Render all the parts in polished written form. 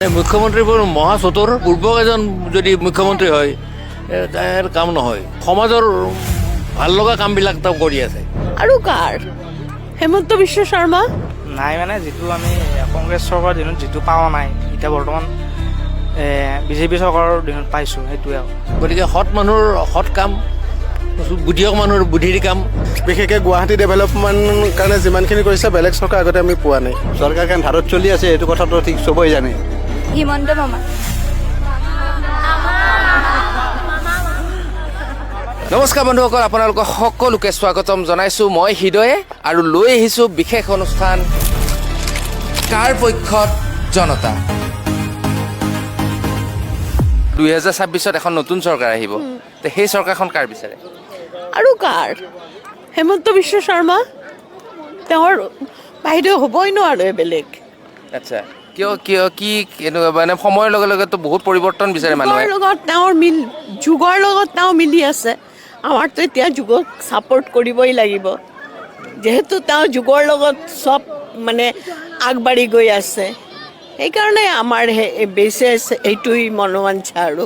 মুখ্যমন্ত্ৰীবোৰ মহা চতুৰ। পূৰ্বক এজন যদি মুখ্যমন্ত্ৰী হয়, তাৰ কাম নহয়। সমাজৰ ভাল লগা কামবিলাক তেওঁ কৰি আছে। আৰু কাৰ? হেমন্ত বিশ্ব শৰ্মা। নাই, মানে যিটো আমি কংগ্ৰেছ চৰকাৰৰ দিনত যিটো পোৱা নাই, এতিয়া বৰ্তমান বিজেপি চৰকাৰৰ দিনত পাইছোঁ, সেইটোৱে আৰু। গতিকে সৎ মানুহৰ সৎ কাম, বুদ্ধিয়ক মানুহৰ বুদ্ধিৰ কাম। বিশেষকৈ গুৱাহাটী ডেভেলপমেণ্ট কাৰণে যিমানখিনি কৰিছে, বেলেগ চৰকাৰ আগতে আমি পোৱা নাই। চৰকাৰখন ধাৰত চলি আছে, এইটো কথাটো ঠিক চবেই জানে। হিমন্ত মামা। নমস্কাৰ বন্ধুসকল, আপোনালোকক সকলোকে স্বাগতম জনাইছোঁ। মই হৃদয়ে আৰু লৈ আহিছোঁ বিশেষ অনুষ্ঠান কাৰ পক্ষত জনতা। 2026ত এখন নতুন চৰকাৰ আহিব, তে সেই চৰকাৰখন কাৰ বিচাৰে? আৰু কাৰ? হেমন্ত বিশ্ব শৰ্মা। তেওঁৰ বাহিৰেও হ'বই নোৱাৰে বেলেগ। আচ্ছা, কিয় কিয় কি কেনেকুৱা? মানে সময়ৰ লগে লগেতো বহুত পৰিৱৰ্তন বিচাৰে মানুহে। যুগৰ লগত তেওঁৰ মিল, যুগৰ লগত তেওঁ মিলি আছে। আমাৰতো এতিয়া যুগক ছাপৰ্ট কৰিবই লাগিব, যিহেতু তেওঁ যুগৰ লগত চব মানে আগবাঢ়ি গৈ আছে। সেইকাৰণে আমাৰ বিশেষ এইটোৱেই মনোবাঞ্ছা আৰু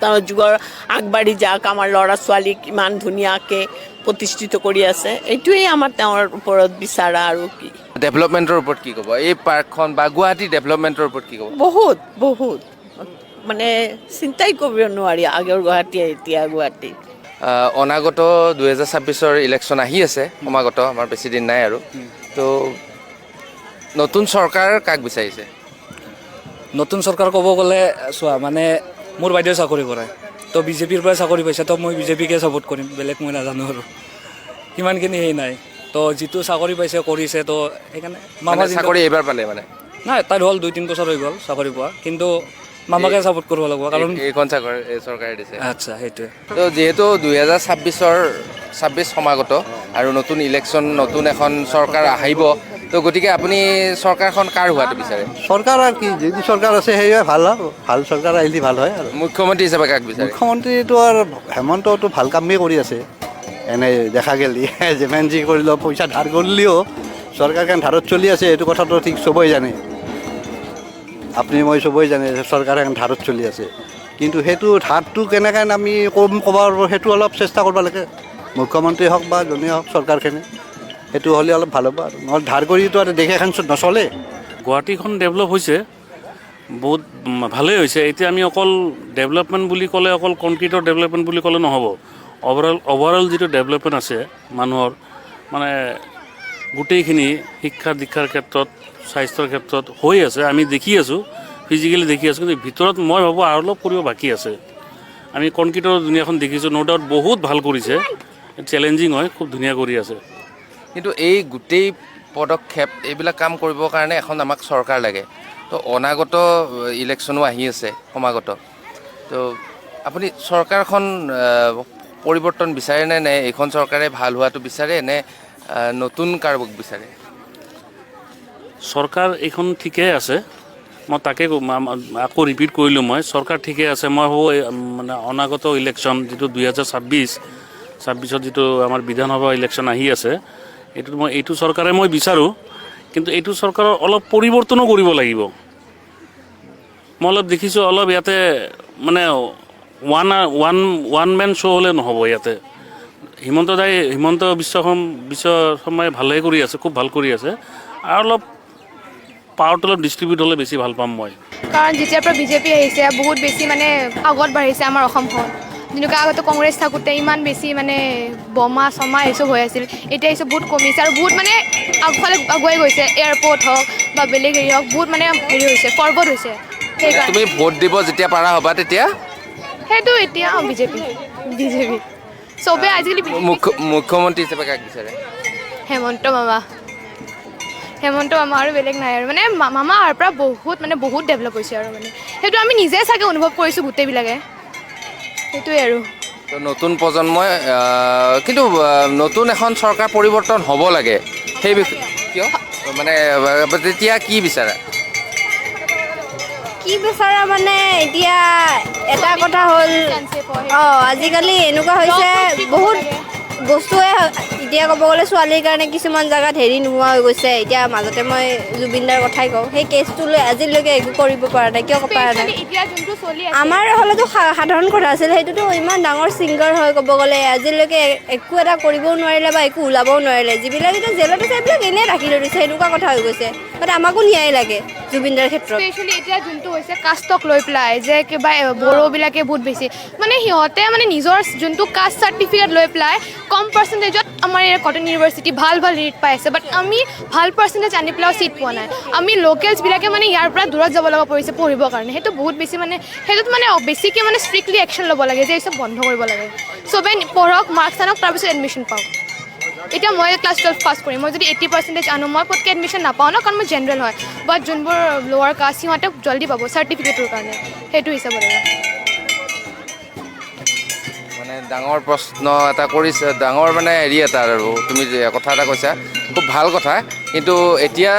তেওঁ যুগৰ আগবাঢ়ি যাওক। আমাৰ ল'ৰা ছোৱালীক ইমান ধুনীয়াকৈ প্ৰতিষ্ঠিত কৰি আছে, এইটোৱেই আমাৰ তেওঁৰ ওপৰত বিচাৰা আৰু কি। ডেভেলপমেণ্টৰ ওপৰত কি ক'ব? এই পাৰ্কখন বা গুৱাহাটী ডেভেলপমেণ্টৰ ওপৰত কি ক'ব? বহুত বহুত, মানে চিন্তাই কৰিব নোৱাৰি আগৰ গুৱাহাটী, এতিয়া গুৱাহাটী। অনাগত 2026ৰ ইলেকশ্যন আহি আছে, সমাগত, আমাৰ বেছি দিন নাই আৰু। তো নতুন চৰকাৰ কাক বিচাৰিছে? নতুন চৰকাৰ ক'ব গ'লে, চোৱা, মানে মোৰ বাইদেউ চাকৰি কৰে, তো বিজেপিৰ পৰাই চাকৰি পাইছে, তো মই বিজেপিকে ছাপোৰ্ট কৰিম। বেলেগ মই নাজানো আৰু, সিমানখিনি হেৰি নাই। তো যিটো চাকৰি পাইছে, কৰিছে, তো সেইকাৰণে মামা মানে চাকৰি এইবাৰ পালে মানে? নাই, তাইৰ হ'ল 2-3 বছৰ হৈ গ'ল চাকৰি পোৱা, কিন্তু মামাকে ছাপোৰ্ট কৰিব লাগিব, কাৰণ এইখন চাকৰি এই চৰকাৰে দিছে। আচ্ছা, সেইটোৱে। তো যিহেতু 2026ৰ 26 সমাগত আৰু নতুন ইলেকশ্যন, নতুন এখন চৰকাৰ আহিব, তো গতিকে আপুনি চৰকাৰখন কাৰ হোৱাটো বিচাৰে? চৰকাৰ আৰু কি, যিটো চৰকাৰ আছে সেয়ে ভাল আৰু ভাল চৰকাৰ আহিলে ভাল হয় আৰু। মুখ্যমন্ত্ৰী হিচাপে কাক বিচাৰে? মুখ্যমন্ত্ৰীটো আৰু হেমন্তটো ভাল কামেই কৰি আছে। এনেই দেখা গ'লি যিমান যি কৰিলেও, পইচা ধাৰ কৰিলেও চৰকাৰখন ধাৰত চলি আছে, এইটো কথাটো ঠিক চবেই জানে। আপুনি মই চবেই জানে চৰকাৰখন ধাৰত চলি আছে। কিন্তু সেইটো ধাৰটো কেনেকৈ আমি কম ক'ব পাৰোঁ, সেইটো অলপ চেষ্টা কৰিব লাগে। মুখ্যমন্ত্ৰী হওক বা যোনেই হওক, চৰকাৰখনে সেইটো হ'লে অলপ ভাল হ'ব আৰু। নহ'লে ধাৰ কৰিতো আৰু দেশ এখন নচলে। গুৱাহাটীখন ডেভেলপ হৈছে বহুত, ভালেই হৈছে। এতিয়া আমি অকল ডেভেলপমেণ্ট বুলি ক'লে, অকল কনক্ৰিটৰ ডেভেলপমেণ্ট বুলি ক'লে নহ'ব। অভাৰঅল যিটো ডেভেলপমেণ্ট আছে মানুহৰ, মানে গোটেইখিনি শিক্ষা দীক্ষাৰ ক্ষেত্ৰত, স্বাস্থ্যৰ ক্ষেত্ৰত হৈ আছে, আমি দেখি আছোঁ, ফিজিকেলি দেখি আছোঁ। কিন্তু ভিতৰত মই ভাবোঁ আৰু অলপ কৰিব বাকী আছে। আমি কনক্ৰিটৰ দুনীয়াখন দেখিছোঁ, ন' ডাউট বহুত ভাল কৰিছে, চেলেঞ্জিং হয়, খুব ধুনীয়া কৰি আছে। কিন্তু এই গোটেই পদক্ষেপ, এইবিলাক কাম কৰিবৰ কাৰণে এখন আমাক চৰকাৰ লাগে। তো অনাগত ইলেকশ্যনো আহি আছে, সমাগত। তো আপুনি চৰকাৰখন পৰিৱৰ্তন বিচাৰে নে এইখন চৰকাৰে ভাল হোৱাটো বিচাৰে নে নতুন কাৰোবাক বিচাৰে? চৰকাৰ এইখন ঠিকেই আছে, মই তাকে আকৌ ৰিপিট কৰিলোঁ মই, চৰকাৰ ঠিকেই আছে। মই ভাবোঁ এই, মানে অনাগত ইলেকশ্যন যিটো 2026ত যিটো আমাৰ বিধানসভা ইলেকশ্যন আহি আছে, এইটোত মই এইটো চৰকাৰে মই বিচাৰোঁ। কিন্তু এইটো চৰকাৰৰ অলপ পৰিৱৰ্তনো কৰিব লাগিব। মই অলপ দেখিছোঁ, অলপ ইয়াতে মানে one one one man show হ'লে নহ'ব। ইয়াতে হিমন্ত দাই, হিমন্ত বিশ্ব শৰ্মাই ভালেই কৰি আছে, খুব ভাল কৰি আছে। আৰু অলপ পাৱাৰটো অলপ ডিষ্ট্ৰিবিউট হ'লে বেছি ভাল পাম মই। কাৰণ যেতিয়াৰ পৰা বিজেপি আহিছে, বহুত বেছি মানে আগত বাঢ়িছে আমাৰ অসমখন। যেনেকুৱা আগতে কংগ্ৰেছ থাকোঁতে ইমান বেছি মানে বোমা চমা এইচব হৈ আছিল, এতিয়া এইচব বহুত কমিছে আৰু বহুত মানে আগফালে আগুৱাই গৈছে। এয়াৰপৰ্ট হওক বা বেলেগ হেৰি হওক, বহুত মানে হেৰি হৈছে, ফৰৱাৰ্ড হৈছে, সেইকাৰণে। তুমি ভোট দিব যেতিয়া পাৰা হ'বা তেতিয়া? সেইটো এতিয়া বিজেপি, বিজেপি চবে আজিকালি বিজেপি। মুখ্যমন্ত্ৰী হিচাপে কাক বিচাৰে? হেমন্ত মামা, হেমন্ত মামা আৰু বেলেগ নাই আৰু। মানে মামা অহাৰ পৰা বহুত মানে বহুত ডেভেলপ হৈছে আৰু মানে সেইটো আমি নিজে চাগে অনুভৱ কৰিছোঁ গোটেইবিলাকে, সেইটোৱে আৰু। তো নতুন প্ৰজন্মই কিন্তু নতুন এখন চৰকাৰ পৰিৱৰ্তন হ'ব লাগে, সেই বিষয়ে কিয় মানে তেতিয়া কি বিচাৰা? কি বিচাৰা মানে এতিয়া এটা কথা হ'ল, আজিকালি এনেকুৱা হৈছে, বহুত বস্তুৱে এতিয়া ক'ব গ'লে ছোৱালীৰ কাৰণে কিছুমান জেগাত হেৰি নোহোৱা হৈ গৈছে। এতিয়া মাজতে মই জুবিনদাৰ কথাই কওঁ, সেই কেছটো লৈ আজিলৈকে একো কৰিব পৰা নাই। কিয় পৰা নাই? এতিয়া যোনটো চলি আছে আমাৰ হ'লেতো সাধাৰণ কথা আছিল, সেইটোতো ইমান ডাঙৰ ছিংগাৰ হয় ক'ব গ'লে, আজিলৈকে একো এটা কৰিবও নোৱাৰিলে বা একো ওলাবও নোৱাৰিলে। যিবিলাক এতিয়া জেলত আছে সেইবিলাক এনেই ৰাখি থৈ দিছে, সেনেকুৱা কথা হৈ গৈছে। বাট আমাকো ন্যায় লাগে জুবিনদাৰ ক্ষেত্ৰত। স্পেচিয়েলি এতিয়া যোনটো হৈছে কাষ্টক লৈ পেলাই যে কিবা বড়োবিলাকে বহুত বেছি মানে সিহঁতে মানে নিজৰ যোনটো কাষ্ট চাৰ্টিফিকেট লৈ পেলাই কম পাৰ্চেণ্টেজত আমাৰ ইয়াৰ কটন ইউনিভাৰ্চিটি ভাল ভাল ৰেট পাই আছে, বাট আমি ভাল পাৰ্চেণ্টেজ আনি পেলাইও চিট পোৱা নাই। আমি লোকেলছবিলাকে মানে ইয়াৰ পৰা দূৰত যাব লগা পৰিছে পঢ়িবৰ কাৰণে। সেইটো বহুত বেছি মানে সেইটোত মানে বেছিকৈ মানে ষ্ট্ৰিক্টলি একশ্যন ল'ব লাগে যে এই চব বন্ধ কৰিব লাগে। চবেই পঢ়ক, মাৰ্কছ আনক, তাৰপিছত এডমিশ্যন পাওক। এতিয়া মই ক্লাছ 12 পাছ কৰিম, মই যদি 80% আনো মই পটকৈ এডমিশ্যন নাপাওঁ ন, কাৰণ মই জেনেৰেল হয়। বাট যোনবোৰ লোৱাৰ কাষ্ট সিহঁতে জল্দি পাব চাৰ্টিফিকেটৰ কাৰণে, সেইটো হিচাপত আৰু। মানে ডাঙৰ প্ৰশ্ন এটা কৰিছে, ডাঙৰ মানে হেৰি এটা আৰু তুমি যে কথা এটা কৈছা, খুব ভাল কথা। কিন্তু এতিয়া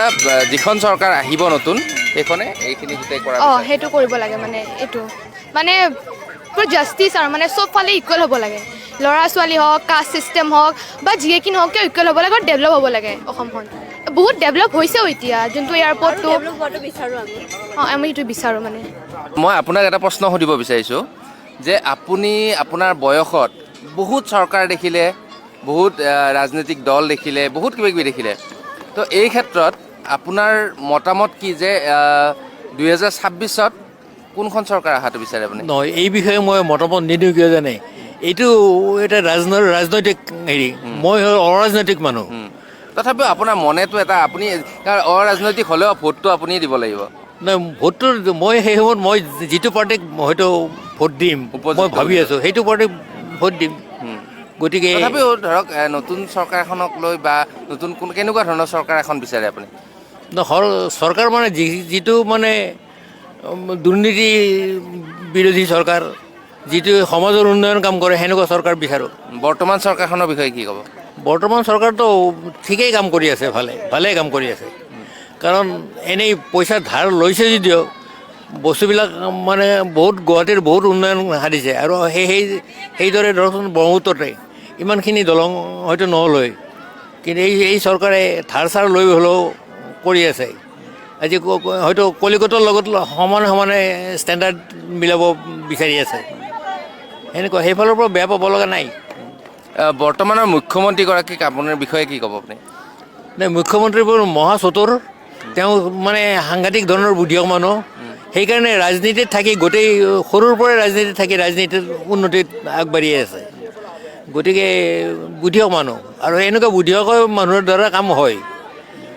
যিখন চৰকাৰ আহিব নতুন, সেইখনে এইখিনি গোটেই কৰা অঁ, সেইটো কৰিব লাগে। মানে এইটো মানে পুৰা জাষ্টিছ আৰু মানে চবফালে ইকুৱেল হ'ব লাগে, ল'ৰা ছোৱালী হওক, কাষ্ট ছিষ্টেম হওক বা যিয়ে কি নহওক কিয় ইকুৱেল হ'ব লাগে আৰু ডেভেলপ হ'ব লাগে। অসমখন বহুত ডেভেলপ হৈছেও এতিয়া, যোনটো এয়াৰপৰ্টটো বিচাৰোঁ আমি। অঁ, আমি সেইটো বিচাৰোঁ। মানে মই আপোনাক এটা প্ৰশ্ন সুধিব বিচাৰিছোঁ যে আপুনি আপোনাৰ বয়সত বহুত চৰকাৰ দেখিলে, বহুত ৰাজনৈতিক দল দেখিলে, বহুত কিবা কিবি দেখিলে, তো এই ক্ষেত্ৰত আপোনাৰ মতামত কি যে 2026ত কোনখন চৰকাৰ অহাটো বিচাৰে আপুনি? নহয়, এই বিষয়ে মই মতামত নিদিওঁ। কিয় জানে? এইটো এটা ৰাজনৈতিক হেৰি, মই অৰাজনৈতিক মানুহ। তথাপিও আপোনাৰ মনেতো এটা, আপুনি অৰাজনৈতিক হ'লেও ভোটটো আপুনিয়ে দিব লাগিব। নাই, ভোটটো মই সেই সময়ত মই যিটো পাৰ্টিক হয়তো ভোট দিম মই ভাবি আছোঁ, সেইটো পাৰ্টিক ভোট দিম। গতিকে তথাপিও ধৰক নতুন চৰকাৰখনক লৈ বা নতুন কোন কেনেকুৱা ধৰণৰ চৰকাৰ এখন বিচাৰে আপুনি? চৰকাৰ মানে যিটো মানে দুৰ্নীতি বিৰোধী চৰকাৰ, যিটো সমাজৰ উন্নয়ন কাম কৰে, সেনেকুৱা চৰকাৰ বিচাৰোঁ। বৰ্তমান চৰকাৰখনৰ বিষয়ে কি ক'ব? বৰ্তমান চৰকাৰটো ঠিকেই কাম কৰি আছে, ভালে ভালেই কাম কৰি আছে। কাৰণ এনেই পইচা ধাৰ লৈছে যদিও বস্তুবিলাক মানে বহুত গুৱাহাটীৰ বহুত উন্নয়ন সাধিছে। আৰু সেই সেই সেইদৰে ধৰকচোন ব্ৰহ্মপুত্ৰতে ইমানখিনি দলং হয়তো নহ'ল হয়, কিন্তু এই চৰকাৰে ধাৰ চাৰ লৈ হ'লেও কৰি আছে। আজি হয়তো কলিকতাৰ লগত সমানে সমানে ষ্টেণ্ডাৰ্ড মিলাব বিচাৰি আছে, সেনেকুৱা সেইফালৰ পৰা বেয়া পাব লগা নাই। বৰ্তমানৰ মুখ্যমন্ত্ৰীগৰাকীক আপোনাৰ বিষয়ে কি ক'ব আপুনি? নাই, মুখ্যমন্ত্ৰীবোৰ মহা চতুৰ, তেওঁ মানে সাংঘাতিক ধৰণৰ বুদ্ধিয়ক মানুহ। সেইকাৰণে ৰাজনীতিত থাকি গোটেই সৰুৰ পৰাই ৰাজনীতিত থাকি ৰাজনীতিত উন্নতিত আগবাঢ়ি আছে। গতিকে বুদ্ধিয়ক মানুহ, আৰু এনেকুৱা বুদ্ধিয়ক মানুহৰ দ্বাৰা কাম হয়।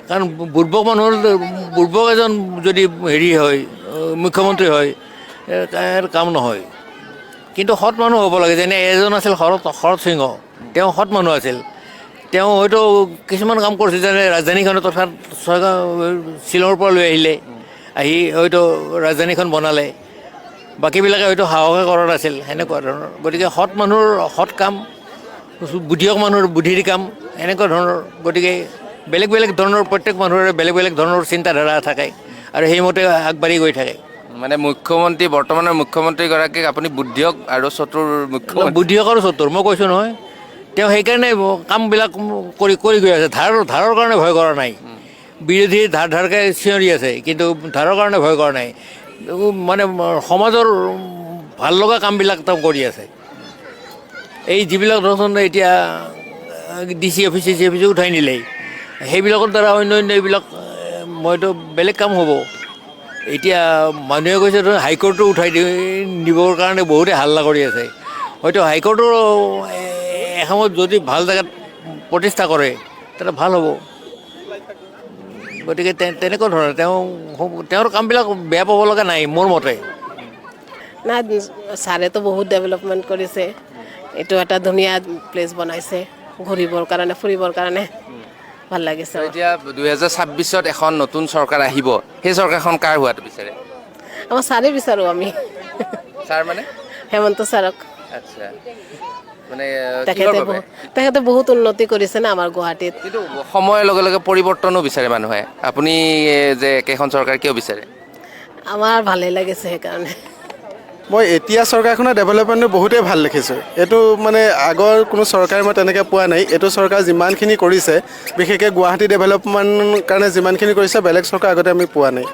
কাৰণ বুৰ্বক এজন যদি হেৰি হয়, মুখ্যমন্ত্ৰী হয়, কাম নহয়। কিন্তু সৎ মানুহ হ'ব লাগে। যেনে এজন আছিল শৰৎ সিংহ, তেওঁ সৎ মানুহ আছিল। তেওঁ হয়তো কিছুমান কাম কৰিছিল, যেনে ৰাজধানীখনত তথা শ্বিলঙৰ পৰা লৈ আহিলে, আহি হয়তো ৰাজধানীখন বনালে, বাকীবিলাকে হয়তো সাহসে কৰা নাছিল, সেনেকুৱা ধৰণৰ। গতিকে সৎ মানুহৰ সৎ কাম, বুদ্ধিয়ক মানুহৰ বুদ্ধিৰ কাম, এনেকুৱা ধৰণৰ। গতিকে বেলেগ বেলেগ ধৰণৰ প্ৰত্যেক মানুহৰে বেলেগ বেলেগ ধৰণৰ চিন্তাধাৰা থাকে আৰু সেইমতে আগবাঢ়ি গৈ থাকে। মানে মুখ্যমন্ত্ৰী, বৰ্তমানৰ মুখ্যমন্ত্ৰীগৰাকীক আপুনি বুদ্ধিয়ক আৰু চতুৰ মুখ্যমন্ত্ৰী? বুদ্ধিয়ক আৰু চতুৰ মই কৈছোঁ নহয়, তেওঁ সেইকাৰণে কামবিলাক কৰি কৰি গৈ আছে। ধাৰৰ কাৰণে ভয় কৰা নাই। বিৰোধী ধাৰ ধাৰকৈ চিঞৰি আছে, কিন্তু ধাৰৰ কাৰণে ভয় কৰা নাই। মানে সমাজৰ ভাল লগা কামবিলাক তেওঁ কৰি আছে। এই যিবিলাক ধৰচোন এতিয়া D C office, C C office উঠাই নিলেই, সেইবিলাকৰ দ্বাৰা অন্য অন্য এইবিলাক মইতো বেলেগ কাম হ'ব। এতিয়া মানুহে কৈছে ধৰক হাইকোৰ্টো উঠাই দিবৰ কাৰণে বহুতে হাল্লা কৰি আছে। হয়তো হাইকোৰ্টো এসময়ত যদি ভাল জেগাত প্ৰতিষ্ঠা কৰে তেতিয়া ভাল হ'ব। গতিকে তেনেকুৱা ধৰণৰ তেওঁৰ কামবিলাক বেয়া পাব লগা নাই মোৰ মতে। নাই, ছাৰেতো বহুত ডেভেলপমেণ্ট কৰিছে। এইটো এটা ধুনীয়া প্লেচ বনাইছে ঘূৰিবৰ কাৰণে, ফুৰিবৰ কাৰণে ভাল লাগিছে। এতিয়া 2026ত এখন নতুন চৰকাৰ আহিব, সেই চৰকাৰখন কাৰ হোৱাটো বিচাৰে? আমাৰ ছাৰে বিচাৰোঁ আমি। ছাৰ মানে? হেমন্ত ছাৰক। আচ্ছা, মানে তেখেতে বহুত উন্নতি কৰিছে না আমাৰ গুৱাহাটীত। কিন্তু সময়ৰ লগে লগে পৰিৱৰ্তনো বিচাৰে মানুহে। আপুনি যে একেখন চৰকাৰ কিয় বিচাৰে? আমাৰ ভালেই লাগিছে সেইকাৰণে। মই এতিয়া চৰকাৰখনৰ ডেভেলপমেণ্টটো বহুতেই ভাল দেখিছোঁ। এইটো মানে আগৰ কোনো চৰকাৰে মই তেনেকৈ পোৱা নাই। এইটো চৰকাৰ যিমানখিনি কৰিছে, বিশেষকৈ গুৱাহাটী ডেভেলপমেণ্ট কাৰণে যিমানখিনি কৰিছে, বেলেগ চৰকাৰ আগতে আমি পোৱা নাই।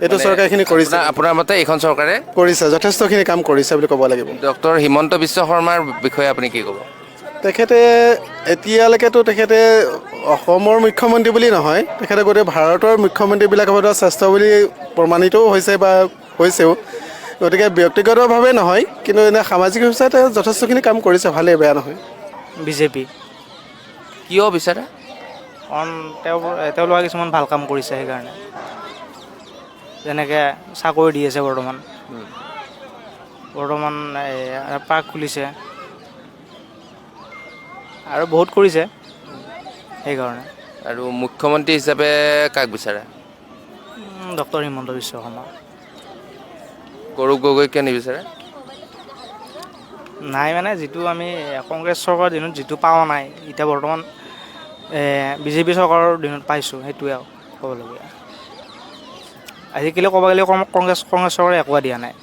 এইটো চৰকাৰখিনি কৰিছে। আপোনাৰ মতে এইখন চৰকাৰে কৰিছে, যথেষ্টখিনি কাম কৰিছে বুলি ক'ব লাগিব। ডক্টৰ হিমন্ত বিশ্ব শৰ্মাৰ বিষয়ে আপুনি কি ক'ব? তেখেতে এতিয়ালৈকেতো তেখেতে অসমৰ মুখ্যমন্ত্ৰী বুলি নহয়, তেখেতে গোটেই ভাৰতৰ মুখ্যমন্ত্ৰীবিলাকৰ ভিতৰত শ্ৰেষ্ঠ বুলি প্ৰমাণিতও হৈছে বা হৈছেও। গতিকে ব্যক্তিগতভাৱে নহয়, কিন্তু এনে সামাজিক হিচাপে তেওঁ যথেষ্টখিনি কাম কৰিছে, ভালেই, বেয়া নহয়। বিজেপি। কিয় বিচাৰে? কাৰণ তেওঁলোকে কিছুমান ভাল কাম কৰিছে, সেইকাৰণে। যেনেকৈ চাকৰি দি আছে বৰ্তমান, বৰ্তমান পাৰ্ক খুলিছে আৰু বহুত কৰিছে, সেইকাৰণে। আৰু মুখ্যমন্ত্ৰী হিচাপে কাক বিচাৰে? ডক্টৰ হিমন্ত বিশ্ব শৰ্মা। গৌৰৱ গগৈ কিয় নিবিচাৰে? নাই, মানে যিটো আমি কংগ্ৰেছ চৰকাৰৰ দিনত যিটো পোৱা নাই, এতিয়া বৰ্তমান বিজেপি চৰকাৰৰ দিনত পাইছোঁ, সেইটোৱে আৰু ক'বলগীয়া। আজিকালি ক'ব গ'লে কংগ্ৰেছ চৰকাৰে একো দিয়া নাই।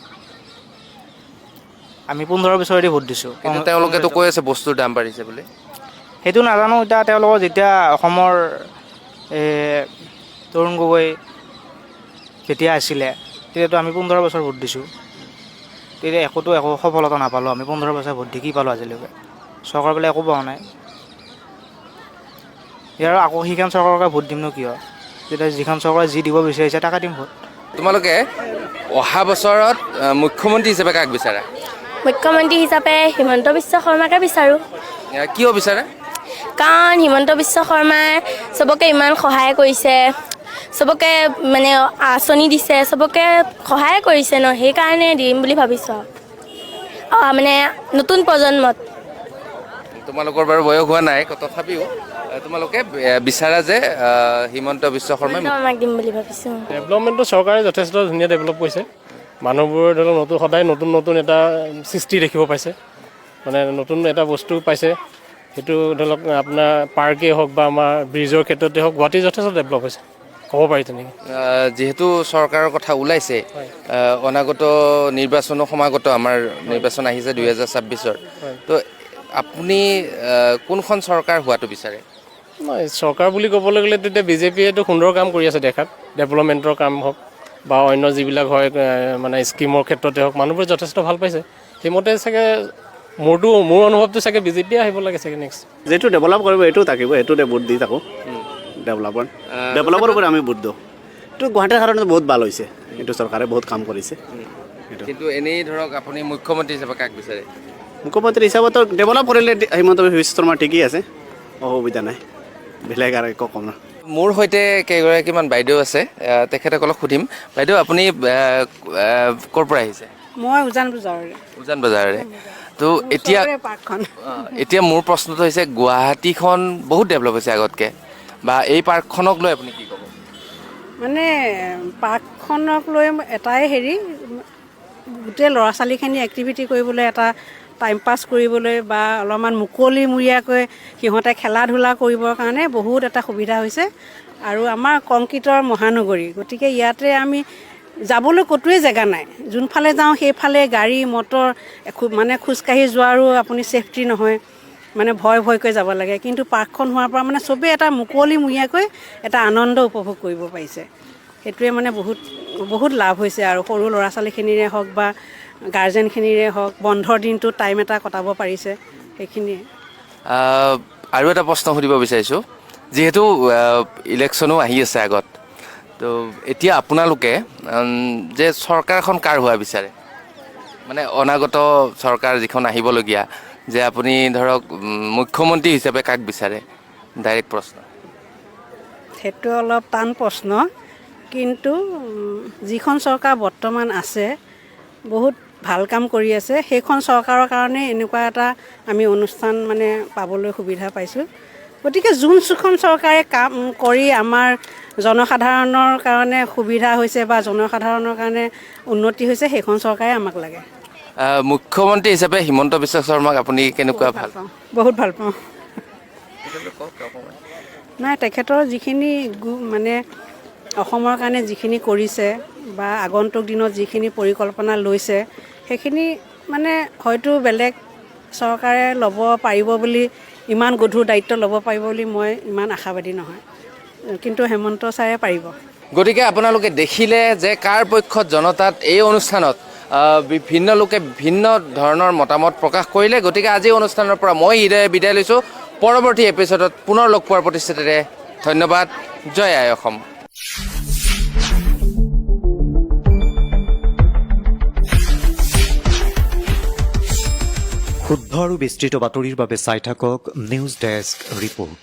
আমি 15 বছৰেদি ভোট দিছোঁ। কিন্তু তেওঁলোকেতো কৈ আছে বস্তুৰ দাম বাঢ়িছে বুলি। সেইটো নাজানো। এতিয়া তেওঁলোকৰ যেতিয়া অসমৰ তৰুণ গগৈ যেতিয়া আছিলে, তেতিয়াতো আমি 15 বছৰ ভোট দিছোঁ, তেতিয়া একোতো একো সফলতা নাপালোঁ। আমি 15 বছৰ ভোট দি কি পালোঁ আজিলৈকে? চৰকাৰ বোলে একো পোৱা নাই। ইয়াৰ আকৌ সেইখন চৰকাৰকে ভোট দিমনো কিয়? যেতিয়া যিখন চৰকাৰে যি দিব বিচাৰিছে তাকে দিম ভোট। তোমালোকে অহা বছৰত মুখ্যমন্ত্ৰী হিচাপে কাক বিচাৰা? মুখ্যমন্ত্ৰী হিচাপে হিমন্ত বিশ্ব শৰ্মাকে বিচাৰোঁ। কিয় বিচাৰে? কাৰণ হিমন্ত বিশ্ব শৰ্মাই চবকে ইমান সহায় কৰিছে, চবকে মানে আঁচনি দিছে, চবকে সহায় কৰিছে ন, সেইকাৰণে দিম বুলি ভাবিছোঁ। আৰু মানে নতুন প্ৰজন্মত। তোমালোকৰ বাৰু বয়স হোৱা নাই, তথাপিও তোমালোকে বিচাৰা যে হিমন্ত বিশ্ব শৰ্মাই আমাক দিম বুলি ভাবিছোঁ। ডেভেলপমেণ্টটো চৰকাৰে যথেষ্ট ধুনীয়া ডেভেলপ কৰিছে। মানুহবোৰে ধৰি লওক নতুন, সদায় নতুন নতুন এটা সৃষ্টি দেখিব পাইছে, মানে নতুন এটা বস্তু পাইছে। সেইটো ধৰি লওক আপোনাৰ পাৰ্কেই হওক বা আমাৰ ব্ৰিজৰ ক্ষেত্ৰতে হওক, গুৱাহাটী যথেষ্ট ডেভেলপ হৈছে ক'ব পাৰি তেনেকৈ। যিহেতু চৰকাৰৰ কথা ওলাইছে, অনাগত নিৰ্বাচনো সমাগত, আমাৰ নিৰ্বাচন আহিছে 2026ৰ, তো আপুনি কোনখন চৰকাৰ হোৱাটো বিচাৰে? নহয়, চৰকাৰ বুলি ক'বলৈ গ'লে তেতিয়া বিজেপিয়েতো সুন্দৰ কাম কৰি আছে দেখাত, ডেভেলপমেণ্টৰ কাম হওক বা অন্য যিবিলাক হয় মানে স্কীমৰ ক্ষেত্ৰতে হওক, মানুহবোৰে যথেষ্ট ভাল পাইছে। সেইমতে চাগে মোৰ অনুভৱটো চাগে বিজেপিয়ে আহিব লাগে চাগে নেক্সট। যিটো ডেভেলপ কৰিব এইটো থাকিব, সেইটোতে ভোট দি থাকোঁ। ডেভেলপৰ ওপৰত আমি ভোট দিওঁ। এইটো গুৱাহাটীৰ কাৰণে বহুত ভাল হৈছে, এইটো চৰকাৰে বহুত কাম কৰিছে। কিন্তু এনেই ধৰক আপুনি মুখ্যমন্ত্ৰী হিচাপে কাক বিচাৰে? মুখ্যমন্ত্ৰী হিচাপত ডেভেলপ কৰিলে হিমন্ত বিশ্ব শৰ্মা ঠিকেই আছে, অসুবিধা নাই, বেলেগ আৰু একো কম নাই। মোৰ সৈতে কেইগৰাকীমান বাইদেউ আছে, তেখেতসকলক সুধিম। বাইদেউ, আপুনি ক'ৰ পৰা আহিছে? মই উজান বজাৰৰে। উজান বজাৰৰে। তো এতিয়া এতিয়া মোৰ প্ৰশ্নটো হৈছে, গুৱাহাটীখন বহুত ডেভেলপ হৈছে আগতকৈ, বা এই পাৰ্কখনক লৈ আপুনি কি ক'ব? মানে পাৰ্কখনক লৈ এটাই হেৰি, গোটেই ল'ৰা ছোৱালীখিনি এক্টিভিটি কৰিবলৈ, এটা টাইম পাছ কৰিবলৈ বা অলপমান মুকলিমূৰীয়াকৈ সিহঁতে খেলা ধূলা কৰিবৰ কাৰণে বহুত এটা সুবিধা হৈছে। আৰু আমাৰ কংক্ৰিটৰ মহানগৰী, গতিকে ইয়াতে আমি যাবলৈ ক'তোৱে জেগা নাই, যোনফালে যাওঁ সেইফালে গাড়ী মটৰ, মানে খোজকাঢ়ি যোৱাৰো আপুনি ছেফটি নহয়, মানে ভয় ভয়কৈ যাব লাগে। কিন্তু পাৰ্কখন হোৱাৰ পৰা মানে চবেই এটা মুকলিমূৰীয়াকৈ এটা আনন্দ উপভোগ কৰিব পাৰিছে। সেইটোৱে মানে বহুত বহুত লাভ হৈছে। আৰু সৰু ল'ৰা ছোৱালীখিনিৰে হওক বা গাৰ্জেনখিনিৰে হওক, বন্ধৰ দিনটো টাইম এটা কটাব পাৰিছে, সেইখিনিয়ে। আৰু এটা প্ৰশ্ন সুধিব বিচাৰিছোঁ, যিহেতু ইলেকশ্যনো আহি আছে আগত, তো এতিয়া আপোনালোকে যে চৰকাৰখন কাৰ হোৱা বিচাৰে? মানে অনাগত চৰকাৰ যিখন আহিবলগীয়া, যে আপুনি ধৰক মুখ্যমন্ত্ৰী হিচাপে কাক বিচাৰে? ডাইৰেক্ট প্ৰশ্ন। সেইটো অলপ টান প্ৰশ্ন, কিন্তু যিখন চৰকাৰ বৰ্তমান আছে বহুত ভাল কাম কৰি আছে। সেইখন চৰকাৰৰ কাৰণে এনেকুৱা এটা আমি অনুষ্ঠান মানে পাবলৈ সুবিধা পাইছোঁ। গতিকে যোনখন চৰকাৰে কাম কৰি আমাৰ জনসাধাৰণৰ কাৰণে সুবিধা হৈছে বা জনসাধাৰণৰ কাৰণে উন্নতি হৈছে, সেইখন চৰকাৰে আমাক লাগে। মুখ্যমন্ত্ৰী হিচাপে হিমন্ত বিশ্ব শৰ্মাক আপুনি কেনেকুৱা ভাল? বহুত ভাল পাওঁ। নাই, তেখেতৰ যিখিনি মানে অসমৰ কাৰণে যিখিনি কৰিছে বা আগন্তুক দিনত যিখিনি পৰিকল্পনা লৈছে, সেইখিনি মানে হয়তো বেলেগ চৰকাৰে ল'ব পাৰিব বুলি, ইমান গধুৰ দায়িত্ব ল'ব পাৰিব বুলি মই ইমান আশাবাদী নহয়, কিন্তু হেমন্ত ছাৰে পাৰিব। গতিকে আপোনালোকে দেখিলে যে কাৰ পক্ষত জনতাত এই অনুষ্ঠানত বিভিন্ন লোকে ভিন্ন ধৰণৰ মতামত প্ৰকাশ কৰিলে। গতিকে আজি অনুষ্ঠানৰ পৰা মই হৃদয়ে বিদায় লৈছোঁ। পৰৱৰ্তী এপিছ'ডত পুনৰ লগ পোৱাৰ প্ৰতিশ্ৰুতিৰে ধন্যবাদ। জয় আই অসম। শুদ্ধ আৰু বিস্তৃত বাতৰিৰ বাবে চাই থাকক নিউজ ডেস্ক ৰিপৰ্ট।